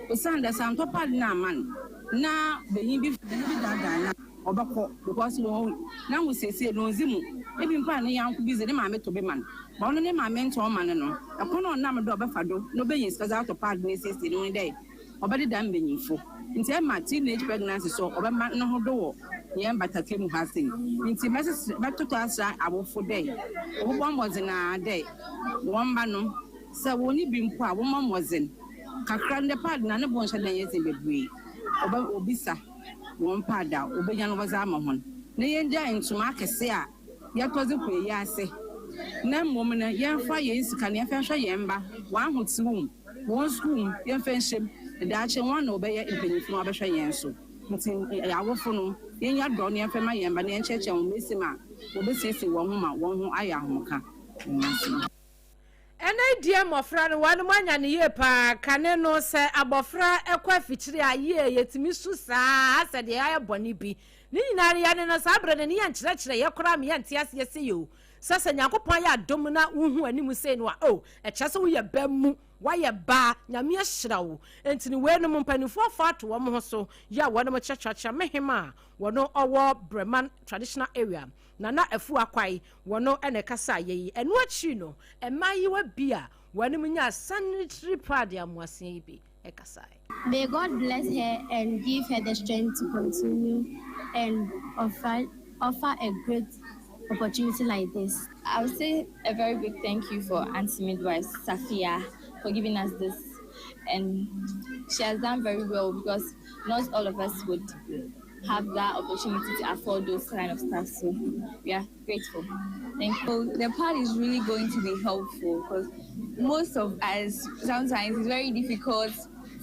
osiane dɛ sɛ antɔ pad no ama no na benyin bi daadaa na ɔbɛkɔ because wɔn n'ahosiesie no ɔndzi mu. Ebi mpo a ne yanko bi dze ne maame tɔ bi ma no ma ɔno ne maame ntɔn ma no, ɛkwan a ɔnam do a ɔbɛfa do na ɔbɛnya sika dze atɔ pad no esiesie ne ho dɛ ɔbɛdeda mbanyinfo nti ɛma teenage pregnancy so ɔbɛma ne ho do wɔ yɛn bataka mu ha sei. Nti mɛsesrɛ mɛtotɔ asra awofo dɛ wɔbɛbɔ mmɔdzen a dɛ wɔn mba no sɛ wɔnni bi mpo a, wɔmmɔ mmɔdzen kakra no dɛ pad na ne bo nhyɛ dɛ nyɛ dzen bebree. Ɔbɛ obisa wɔn pad a obenya no wɔdze ama hɔn na yɛngya ntoma akɛse a yɛtɔ dze kɔ eyi ase, na mmom no yɛmfa yɛn sika no yɛmfa nhwɛ yɛn mba wɔn ahotew mu, wɔn sukuu mu, yɛmfa nhyɛm daakye wɔn na wɔbɛyɛ mpanyinfo na wɔabɛhwɛ yɛn so. Nti awofo no yɛnya dɔ na yɛmfa ma yɛn mba na yɛnkyerɛkyerɛ wɔn mesi ma wɔbɛsiesie wɔn ho ma wɔn ho ayɛ ahomka. Ɛnɛ deɛ mmɔfra no wɔn anya ne yie paa. Kane no sɛ abɔfra ɛkɔ afikyire a yie yɛtumi su saa sɛ deɛ ayɛ bɔne bi ne nyinaa no yɛne no saa berɛ no ne yɛnkyerɛkyerɛ yɛ koraa me yɛnte aseɛ sɛ yɛ o sɛ Nyankopɔn ayɛ adom na wohu anim sei no a o ɛkyerɛ sɛ woyɛ ba mu, wayɛ baa, Nyame ahyira wo. Nti no weinom mpanimfoɔ afa ato wɔn ho so yɛ a wɔnom kyerɛkyerɛkyerɛ mehem a wɔno ɔwɔ Breman Traditional Area, Nana Afu Akwae, wɔno ɛna ɛkasa yɛ yi. Ɛno akyiri no mmaayewa bi a wɔnom nya sanitary pad amoaseɛ yi bi ɛkasa. May God bless her and give her the strength to continue and offer a great opportunity like this. I would say a very big thank you for Auntie Midwife Safia for giving us this. And she has done very well because not all of us would have that opportunity to afford those kind of stuff. So we are grateful. Thank you. The pad is really going to be helpful because most of us, sometimes it's very difficult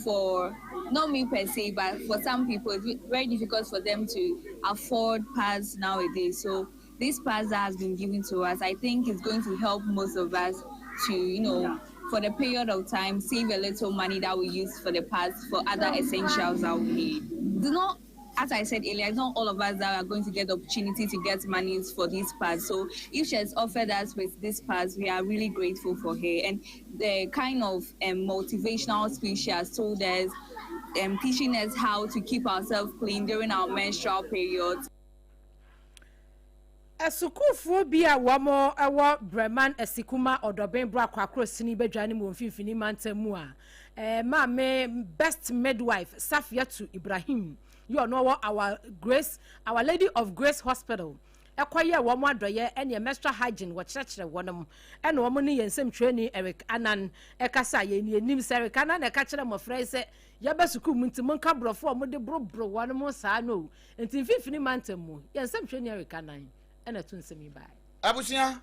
for, not me per se, but for some people, it's very difficult for them to afford pads nowadays. So this pads that has been given to us, I think is going to help most of us to, for the period of time, save a little money that we use for the pads for other essentials that we need. It's not, as I said earlier, it's not all of us that are going to get the opportunity to get monies for these pads. So if she has offered us with these pads, we are really grateful for her. And the kind of motivational speech she has told us, teaching us how to keep ourselves clean during our menstrual periods. Asukuufoɔ bi a wɔn wɔ Breman Asikuma Ɔdɔbɛn boro akɔ akoro sini badwa no mu wɔ Mfimfini Mantam mu a maame best midwife Safiatu Ibrahim yɛ ɔno wɔ Our Lady of Grace Hospital ɛkɔyɛ wɔn adɔyɛ ɛne menstrual hygiene wɔkyerɛkyerɛ wɔn, ɛna wɔn ne yɛn nsɛmtwerɛni Eric Anan ɛkasa. Yɛn ni anim sɛ Eric Anan na ɛka kyerɛ mmɔfra yi sɛ yɛbɛ sukuu mu nti monka borɔfo a wɔde boroboro wɔn mo saa no. Nti Mfimfini Mantam mu yɛn nsɛmtwerɛni Eric Anan ɛna to nsɛm yi baa. Abusua,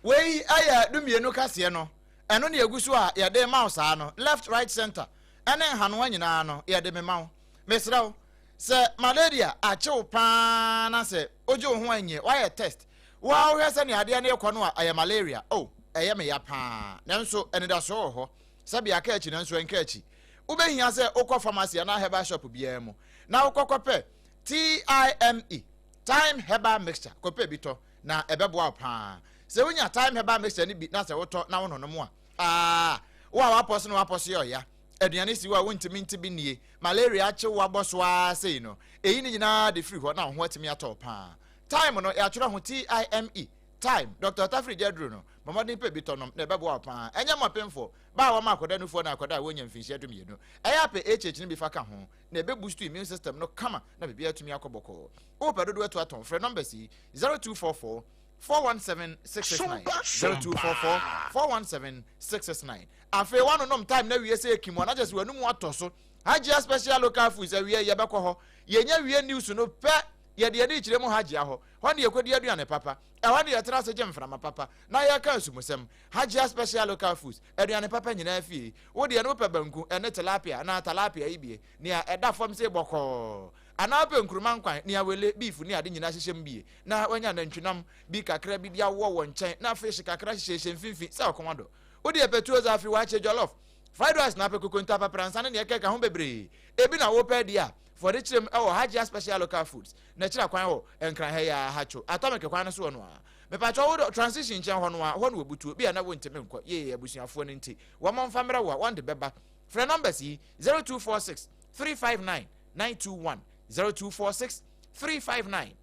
wei ɛyɛ 12 kaseɛ no, ɛno ne egu so a yɛde ma wo saa no. Left, right, center ɛne nhanoa nyinaa no yɛde mema wo. Mesrɛ wo sɛ malaria akyew paa na sɛ ogye wo ho anyɛ wayɛ test waa wohwɛ sɛ nea adeɛ no rekɔ no a ɛyɛ malaria o, ɛyɛ me ya paa, nanso anidasoɔ wɔ hɔ sɛbi aka akyi nanso ɛnka akyi. Wobɛhia sɛ wokɔ pharmacy anaa herbal shop biara mu na wokɔ kɔpɛ TIME, Thyme Herbal Mixture, kɔpɛ bi tɔ na ɛbɛboa wo paa. Sɛ wonya Thyme Herbal Mixture no bi na sɛ wotɔ na wononom a, aa, wo a w'apɔ so na w'apɔ so yɛ ɔya, aduane si wo a wontumi nte bi nnie, malaria akye wo abɔ so ara sei no, eyi ne nyinaa de firi hɔ na wo ho atumi atɔ wo paa. Thyme no, yɛatwerɛ ho T-I-M-E, Thyme, Dɔkta Otafiri gye aduro no, bɔ mmɔden pɛ bi tɔ nom na ɛbɛboa wo paa. Ɛnyɛ ma ɔpemfoɔ, ba a wɔma akwadaa nufoɔ ne akwadaa a wɔnnya mfinhyia dumienu. Ɛyɛ a pɛ HH no bi fa ka ho na ɛbɛ boost immune system no kama na biribiara atumi akɔ bɔkɔɔ. Wopɛ dodoɔ atu atɔn, frɛ numbers yi, 0244 417 669, 0244 417 669. Afei woanonom time no awie sɛ ekim a, na kyerɛ sɛ w'anum atɔ so. Hajia Special Local Foods, awie yɛbɛkɔ hɔ. Yɛnya wie news no pɛ, yɛde yɛn ani kyerɛ mu Hajia hɔ. Hɔ ne yɛkɔdi aduane papa. Ɛhɔ ne yɛtra ase gye mframa papa na yɛka asumusɛm. Hajia Special Local Foods, aduane papa nyinaa fie. Wo deɛ no wopɛ banku ne tilapia anaa talapia yi bie, nea ɛda fam sei bɔkɔɔ. Anaa wopɛ nkruma nkwan, nea wele, beef ne ade nyinaa hyehyɛ mu bie, na woanya nantwinam bi kakra bi de awɔ wɔ nkyɛn na fish kakra hyehyɛhyɛ mfimfini sɛ ɔkɔm adɔ. Wo deɛ pɛ tuo zaafi, waakye, jollof, fried rice na apɛ kokonte, apapransa ne nea ɛkeka ho bebree. Ebi na wopɛ adi a, fa ɔde kyerɛ mu wɔ Hajia Special Local Foods, n'akyira kwan wɔ Nkran ha yi ara, Hacho, Atomic kwan no so hɔ no ara. Mepakyɛw wo dɔ, Transition nkyɛn hɔ no ara, hɔ na wɔbutuo, bi a na wontumi nkɔ, yee, abusuafoɔ no nti, wɔn mfa mmrɛ wo a, wɔn de bɛba. Frɛ numbers yi, 0246 359 921, 0246 359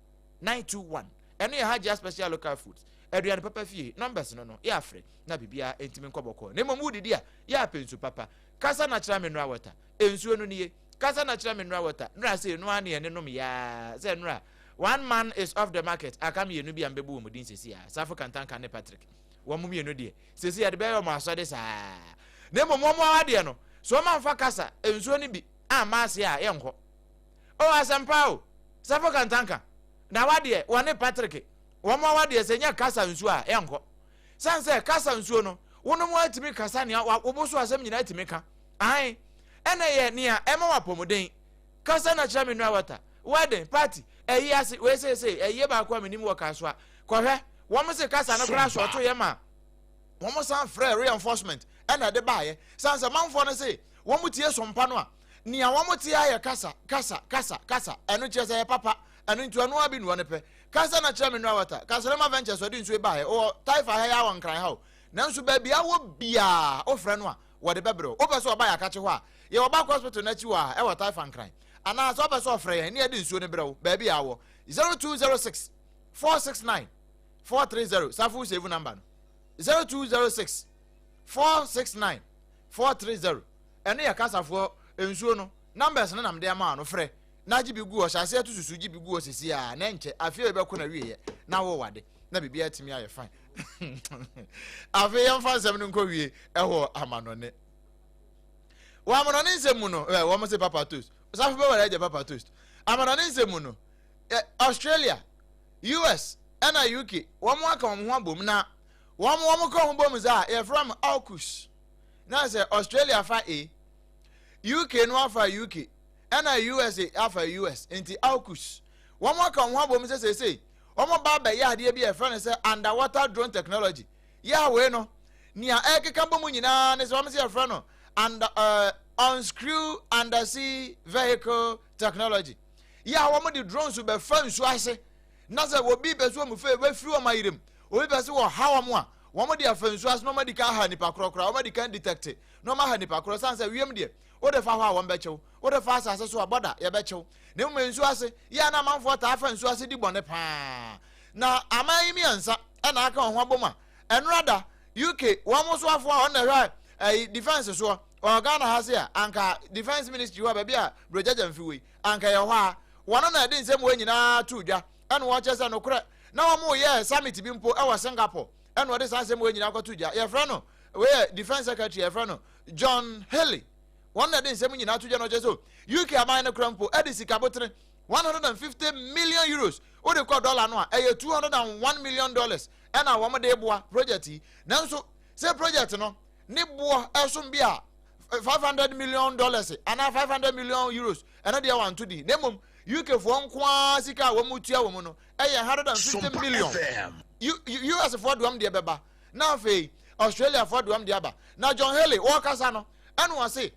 921. Ɛno yɛ Hajia Special Local Foods, aduane papa fie, numbers no no, yɛ afrɛ na biribiara ntumi nkɔ bɔkɔɔ. Na mmom wodidi a, yɛ apɛ nsu papa. Kasa na kyerɛ me nnora water. Nsuo no nie. Kasa na kyerɛ me nnora water. Nnora sei, ɛno ara ne yɛne nom yaa. Sɛ nnora, one man is off the market. Aka mmienu bi a mbɛbu wɔn din sɛsi a. Safo Kantanka ne Patrick. Wɔn mmienu deɛ, sɛsi yɛde bɛyɛ wɔn asɔde saa. Na mmom wɔn ara deɛ no, sɛ wɔn amfa kasa nsuo no bi amma ase a, yɛnkɔ. O asɛmpa o, Safo Kantanka, na wadeɛ, wɔne Patrick, wɔn ara deɛ sɛ nyɛ kasa nsuo a, yɛnkɔ. Sane sɛ kasa nsuo no, wonom ara tumi kasa nea wobo so asɛm nyinaa tumi ka. Ae, ɛna ɛyɛ nea ɛma wo apɔmuden. Kasa na kyerɛ me nua wata, wedding, party, ayi ase, wei seesei, ayie baako a menim wɔ Kasoa. Kɔhwɛ, wɔn se kasa no koraa sɔɔto yɛ ma wɔn san frɛ reinforcement ɛna ɛde baayɛ. Sane sɛ manfoɔ no se wɔn tie sompa no a, nea wɔn te ayɛ kasa, kasa, kasa, kasa, ɛno kyerɛ sɛ ɛyɛ papa, ɛno nti ɔno ara bi nua no pɛ. Kasa na kyerɛ me nua wata, Kasalema Ventures ɔde nsuo baayɛ, ɔwɔ Taifa ha yi ara wɔ Nkran ha o. Nanso baabi a wɔ biara wofrɛ no a, wɔde bɛbrɛ wo. Wopɛ sɛ ɔba yɛn akakye hɔ a, yɛwɔ Back Hospital no akyi hɔ a, ɛwɔ Taifa Nkran. Anaa sɛ wopɛ sɛ ɔfrɛ yɛn ne yɛde nsuo no brɛ wo baabi a wɔ, 0206 469 430. Safo wo save number no. 0206 469 430. Ɛno yɛ kasafoɔ nsuo no numbers no na mede ama no frɛ na gye bi gu hɔ hyɛ aseɛ to susu gye bi gu hɔ sisi a na nkyɛ afei a ɛbɛkɔ na wieɛ na wowɔ na biribiara atumi ayɛ fine. Afei yɛmfa nsɛm no nkɔwie ɛwɔ amanɔne. Wɔ amanɔne nsɛm mu no, ɛ wɔn se papa toast. Safo bɛwɔ agya papa toast. Amanɔne nsɛm mu no, ɛ Australia, US ɛna UK wɔn aka wɔn ho abom na wɔn wɔn ka wɔn bom sɛ a yɛfrɛ wɔn AUKUS. Na sɛ Australia fa A, UK no afa UK, ɛna USA afa US nti AUKUS. Wɔn aka wɔn ho abom sɛ seesei wɔba abɛyɛ adeɛ bi a yɛfrɛ no sɛ underwater drone technology. Yɛ a wei no, nea ɛrekeka bɔ mu nyinaa ne sɛ wɔn sɛ yɛfrɛ no under, uh, unscrew undersea vehicle technology. Yɛ a wɔn de drones bɛfa nsuo ase na sɛ obi pɛ sɛ wɔn fɛ bɛfiri wɔn ayerem, obi pɛ sɛ wɔha wɔn a, wɔn de afa nsuo ase na wɔn adi kan aha nipa korɔ koraa, wɔn adi kan detect na wɔn aha nipa korɔ san sɛ wiem deɛ wode fa hɔ a wɔn bɛkyew, wode fa asase so a bɔda yɛbɛkyew. Na mmom nsuo ase, yɛ a na amanfoɔ taa fa nsuo ase di bɔne paa. Na aman yi mmiɛnsa na aka wɔn ho abom a, ɛnora da, UK, wɔn soafoɔ a wɔn na ɛhwɛ ɛyi defence soɔ, wɔ Ghana ha se a, anka defence ministry hɔ a baabi a Brogya Gyamfi wɔ yi, anka ɛyɛ hɔ a, wɔn na ɛde nsɛm wei nyinaa too dwa, ɛna wɔkyerɛ sɛ nokorɛ, na wɔn reyɛ summit bi mpo ɛwɔ Singapore, ɛna wɔde saa nsɛm wei nyinaa kɔto dwa. Yɛfrɛ no, wei yɛ defence secretary, yɛfrɛ no John Healey. Wɔn na ɛde nsɛm nyinaa to dwa na ɔkyerɛ sɛ UK aban no kora mpo de sika botere 150 million euros wode kɔ dɔla no a ɛyɛ 201 million dollars ɛna wɔn de boa project yi. Nanso sɛ project no ne boɔ ɛsom bi a 500 million dollars anaa 500 million euros ɛno deɛ wanto di na mmom UK foɔ nko ara sika a wɔn tua wɔn no ɛyɛ 150 million. US foɔ de wɔn deɛ bɛba na afei Australia foɔ de wɔn deɛ aba. Na John Haley wɔrekasa no ɛna ɔse.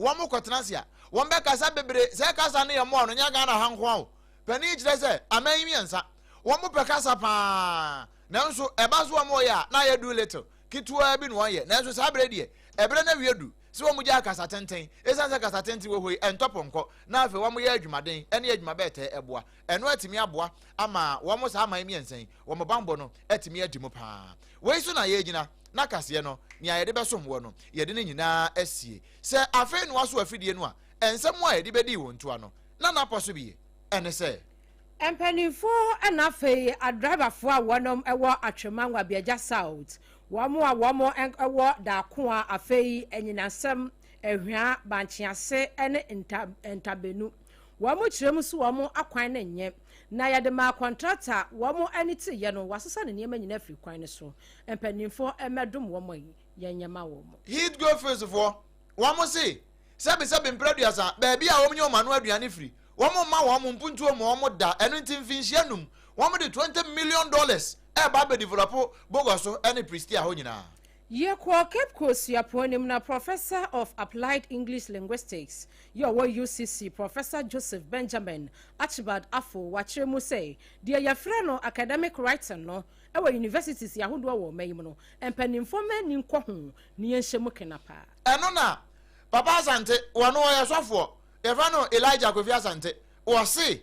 Wɔn kɔtena ase a, wɔn bɛkasa bebree. Sɛ kasa no yɛ mmoa no, nyɛ Ghana ha nko ara o. Panin yi kyerɛ sɛ aman yi mmiɛnsa, wɔn pɛ kasa paa. Nanso ɛba so wɔn yɛ a, na ayɛ do little, ketewaa bi na wɔn yɛ. Nanso saa berɛ deɛ, ɛberɛ no awie du sɛ wɔn gyaa kasa tenten. Esiane sɛ kasa tenten wɔ hɔ yi, ɛntɔ pɔnkɔ, na afei wɔn yɛ adwumaden ne adwuma bɛɛtɛɛ ɛboa. Ɛno atumi aboa ama wɔn saa aman mmiɛnsa yi, wɔn bammɔ no atumi adi mu paa. Wei so na yɛregyina, na kaseɛ no, nea yɛde bɛsom woɔ no, yɛde ne nyinaa asie. Sɛ afei na woaso afidie no a, nsɛm a yɛde bɛdii wo ntoa no, na n'apɔ so bi ne sɛ. Mpanimfoɔ na afei adriverfoɔ a wɔnom wɔ Atwema Nwabiagya South, wɔn a wɔn wɔ Daakoa, afei Anyinasɛm, Ahwia, Bankyease ne Ntabenu. Wɔn kyerɛ mu so wɔn akwan no nyɛ, na yɛde maa kɔntrata wɔn ani teeɛ no, wɔasesa ne nneɛma nyinaa afiri kwan no so. Mpanimfoɔ mmɛdom wɔn yi, yɛnyɛ ma wɔn. Heath Goldfields foɔ, wɔn se, sɛbesɛbe mprɛ aduasa, baabi a wɔn nya wɔn ano aduane firi, wɔn mma wɔn mpuntuo mma wɔn da, ɛno nti mfinhyia num, wɔn de $20 million ɛreba abɛdevelɔpo Bogoso ne Prestea hɔ nyinaa. Yɛkɔɔ Cape Coast Suapɔn no mu na Professor of Applied English Linguistics yi a ɔwɔ UCC, Professor Joseph Benjamin Archibald Afful, wakyerɛ mu sɛ deɛ yɛfrɛ no academic writing no wɔ universities ahodoɔ wɔ ɔman yi mu no, mpanimfoɔ mma ani nkɔ ho na yɛnhyɛ mu kena paa. Ɛno na Papa Asante, wɔno ɔyɛ sɔfoɔ, yɛfrɛ no Elijah Kofi Asante, wɔse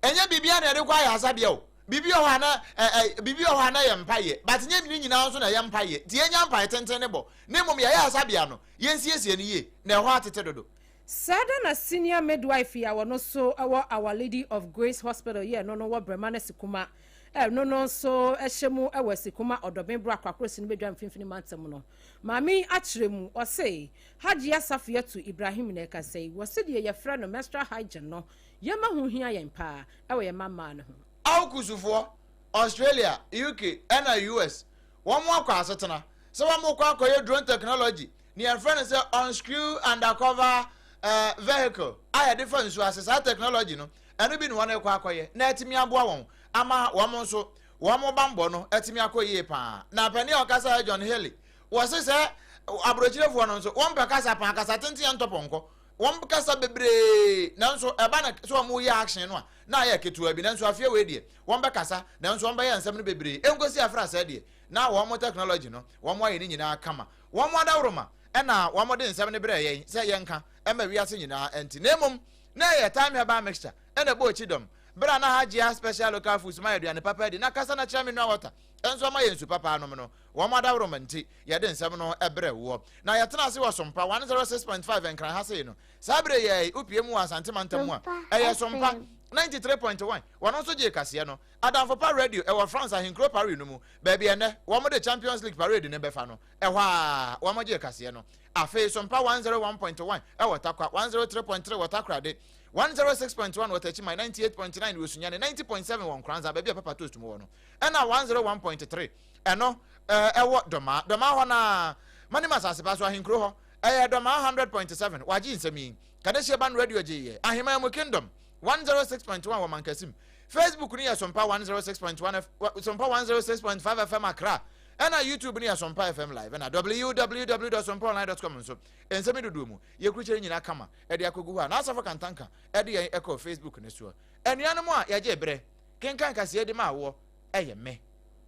ɛnyɛ biribiara na yɛde kɔ ayaresabea o, Biribi wɔ hɔ a na ɛ ɛ biribi wɔ hɔ a na ɛyɛ mpaeɛ, but nyɛ ne nyinaa nso na ɛyɛ mpaeɛ. Nti yɛnnya mpae tenten ne bɔ, na mmom yɛayɛ asabea no, yɛnsiesie no yie, na ɛhɔ atete dodo. Saa da na Senior Midwife yi a ɔno nso wɔ Our Lady of Grace Hospital yi a ɛno no wɔ Brɛman Asikuma a ɛno no nso hyɛ mu wɔ Asikuma Ɔdɔben Boro Akwakoro Sini Badwa Mfimfini Mantam no maame yi akyerɛ mu. Ɔse, Hajia Safiyatu Ibrahim na ɛkasa yi. Wɔse deɛ yɛfrɛ no menstrual hygiene no yɛma ho hia yɛn paa. wɔ yɛn mma mmaa no ho. Aukusufoɔ, Australia, UK ɛna US, wɔn akɔ asetena sɛ wɔn rekɔ akɔyɛ drone technology, nea yɛfrɛ no sɛ unscrew undercover eh, vehicle a yɛde fa nsuo ase, saa technology no, ɛno bi na wɔn rekɔ akɔyɛ na atumi aboa wɔn ama wɔn nso wɔn bammɔ no atumi akɔ yie paa. Na panin a ɔkasa yɛ John Haley, wɔse sɛ aburokyirefoɔ no nso wɔmpɛ kasa paa, kasa tenten yɛ ntɔpɔnkɔ. Wɔn kasa bebree nanso ɛba no sɛ wɔn yɛ action no a na ayɛ ketewa bi nanso afeɛ wei deɛ wɔn bɛkasa nanso wɔn bɛyɛ nsɛm no bebree enkosi afrasɛɛ deɛ na wɔn technology no wɔn ayɛ ne nyinaa kama. Wɔn adaworoma ɛna wɔn de nsɛm no brɛɛ yɛn sɛ yɛnka ɛma wiase nyinaa ɛnte na mmom na ɛyɛ Thyme Herbal Mixture ɛna ɛbɔ akyi dɔm berɛ a na Hajia Special Local Foods ma yɛ aduane papa adi na kasa na kyerɛ mineral water nso ama yɛn nsu papa anom no. Wɔn adaworoma nti, yɛde nsɛm no brɛ woɔ. Na yɛtena ase wɔ Sompa 106.5 Nkran ha sei no. Saa berɛ yi ara yi, wopue mu wɔ Asante mantam mu a, ɛyɛ Sompa 93.1. Wɔn nso gyee kaseɛ no. Adamfo Pa Radio, ɛwɔ France ahenkuro Paris no mu, baabi a ɛnnɛ wɔde Champions League parade no bɛfa no. Ɛhɔ ara wɔgyee kaseɛ no. Afei Sompa 101.1 wɔ Tarkwa, 103.3 wɔ Takoradi, 106.1 wɔ Techiman, 98.9 wɔ Sunyani, 90.7 wɔ Nkoranza, baabi a Papa Toast mu wɔ no, ɛna 101.3 Ɛno ɛwɔ Dɔmaa. Dɔmaa hɔ no ara, Manim asase pa so, ahenkuro hɔ. Ɛyɛ Dɔmaa 100.7. Wɔagye nsɛm yi. Kaneshie Ban Radio gyeeɛ. Aheman mu Kingdom 106.1 wɔ Mankasim. Facebook no yɛ Sompa 106.1 F, Sompa 106.5 FM Accra. Ɛna YouTube no yɛ Sompa FM Live. Ɛna www.sompaonline.com nso. Nsɛm yi dodoɔ mu, yɛkurukyerɛ nyinaa kama ɛde akɔgu hɔ a, n'asafo Kantanka ɛde yɛn ɛkɔɔ Facebook no soɔ. Anuanom a yɛgye berɛ kenkan kaseɛ de maa woɔ ɛyɛ me.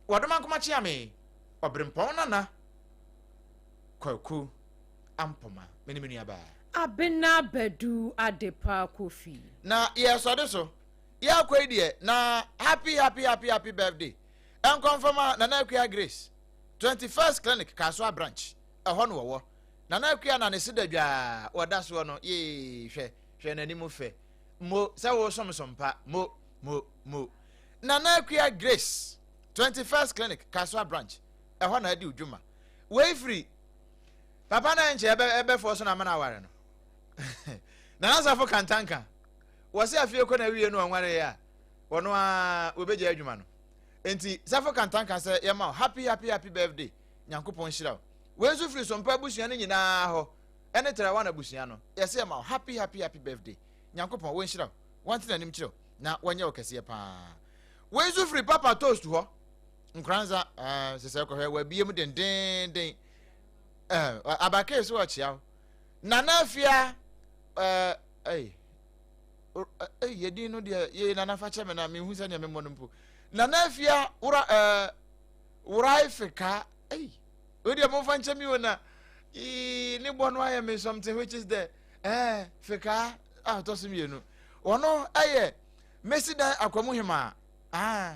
Wɔdomankoma Kyeame, Ɔberempɔn Nana Kwaku Ampoma, me ne me nuabaa. Abena Badu Adepa Kofi. Na yɛresɔde so, yɛrekɔ yi deɛ, na happy happy happy happy birthday nkɔmfama Nana Akua Grace, 21st Clinic Kasoa branch, ɛhɔ na wɔwɔ. Nana Akua na ne se da dwaa wɔda soɔ no, yee hwɛ, hwɛ n'anim fɛ, mo sɛ woresomsom pa, mo, mo, mo. Nana Akua Grace, 21st Clinic, Kasoa Branch, ɛhɔ na adi dwuma. Wei firi papa na nkyɛ ɛbɛ ɛbɛfoɔ so na amena aware no. Nana Safo Kantanka, wɔse afie kɔ na awie no ɔnware yɛ a, wɔno a wɔbɛgya adwuma no. Enti Safo Kantanka sɛ yɛma wo happy happy happy birthday, Nyankopɔn nhyira wo. Wei nso firi Sompa abusua no nyinaa hɔ, ɛne Terawan abusua no, yɛse yɛma wo happy happy happy birthday, Nyankopɔn wɔnhyira wo, wɔnte n'anim kyerɛ wo. na wɔnyɛ wo kɛseɛ paa. Wei nso firi Papa Toast hɔ. Nkoranza ɛɛ sɛ sɛ kɔhwɛ wabie mu dendeenden. Ɛɛ abakee so ɔkyea wo. Nana Afia. ɛɛ ɛyi ɛyi yɛ din no deɛ yɛ nana fa kyɛ me na mehu sɛ nea memmɔ no mpo nana afia wora ɛɛ wora feka ɛyi wei deɛ momfa nkyɛ mi o na yii ne bɔ no ayɛ me something which is the ɛɛ feka a ɔtɔ so mmienu wɔno ɛyɛ mesi dan akwamu hemaa aa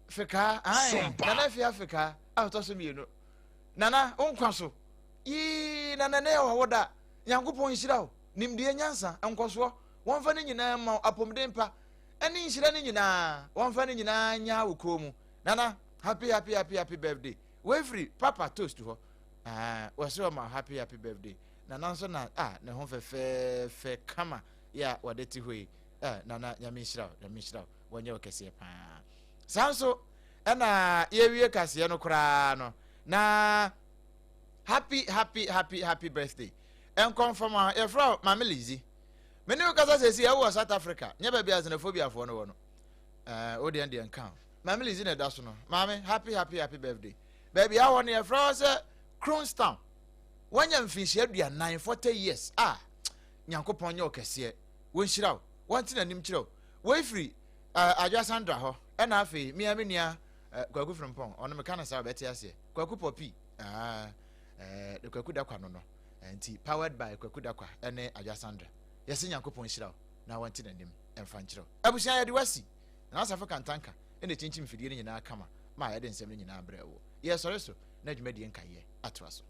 fekaa ae nana afia fekaa a ɔtɔ so mmienu nana wo nkwa so yii nana ne ɛwɔ wo da nyankopɔn nhyira wo nimdeɛ nyansa nkɔsoɔ wɔmfa ne nyinaa ma wo apɔmuden pa ɛne nhyira ne nyinaa wɔmfa ne nyinaa nya wo kɔn mu nana happy happy happy happy birthday wei papa toast hɔ ah wɔsɛ ɔma happy happy birthday nana nso na ah ne ho fɛfɛɛfɛ kama yɛ a wɔde te hɔ yi eh, nana nyame nhyira wo nyame nhyira wo wɔnyɛ wo kɛseɛ paa saa nso ɛna yɛwie kaseɛ no koraa no na happy happy happy happy birthday nkɔmfam a yɛfrɛ wo maame Lizzy me ne wo kasa sɛsi ɛwɔ South Africa nyɛ baabi a xenophobiafoɔ no wɔ no ɛɛ wo deɛ deɛ nka ho maame Lizzy na ɛda so no maame happy happy happy birthday baabi a wɔ no yɛfrɛ wo sɛ Kroonstown wanya mfinhyia aduanan 40 years a nyankopɔn nyɛ ɔkɛseɛ wɔnhyira wo wɔnte n'anim kyerɛ wo wei firi uh, Adwoa Sandra hɔ ɛna afei mea me nua uh, Kwaku Frimpong ɔno meka no saa ɔbɛte aseɛ Kwaku Popi uh, uh, Kwaku Dakwa no no nti powered by Kwaku Dakwa ɛne Adwoa Sandra yɛsɛ Nyankopɔn nhyira wo na wɔnte n'anim ɛmfa nkyerɛ wo abusua yɛde wasi na asafo kantanka ɛna kyinkyim fidie no nyinaa kama ma yɛde nsɛm no nyinaa brɛ wo yɛsɔre so na dwumadie nkayɛ atoa so.